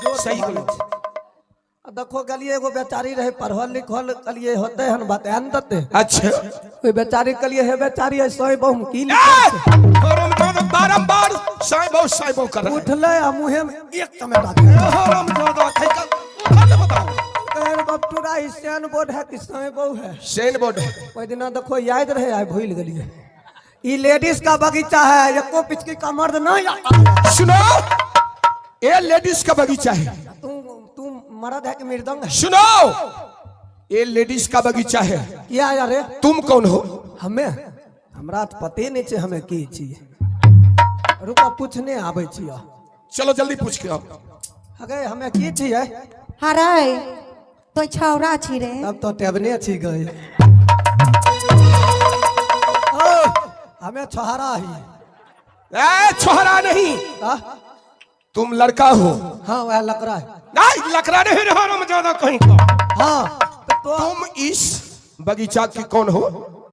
जोर सही से बोले। भागै छै। आ देखो गेलिए एगो बेचारी रहे पढ़ल लिखल, कहलिए होते हन बताए न देते। अच्छा। ओहि बेचारी कहलिए, हे बेचारी, ऐसे बहु की लिखल छै? हरामजादा, बारंबार साइबो साइबो कर रहा है। उठले आ मुँहे में एक चमेटा दे। हरामजादा, खै का बताओ। कहे रे बाप टूरा, ई सैन बोर्ड है कि साई बहु है? सेन बोर्ड है। ओहि दिना देखो याद रहे, आइ भूल गेलिए। ई लेडीज का बगीचा है, एको पिचकी का मर्द नहीं आता है। सुनो, ये लेडीज का बगीचा है। तू तू मर्द है कि मृदंग है? सुनो, ये लेडीज का बगीचा है। किया यारे? तुम कौन हो? हमें हमरा तऽ पते नहीं छै हमें की छियै। रुको, पूछने आबै छियै। चलो, जल्दी पूछ के आओ। हगे, हमें की छियै? हरे, तो छौरा छी रे। तब तो टेबने छी गई। ओ, हमें छोहरा ही। ए, छोहरा नहीं। आ? तुम लड़का हो। हाँ, वह लकड़ा है। नहीं, लकड़ा नहीं रहा ज्यादा कहीं का। हाँ, तो तुम इस बगीचा की कौन हो?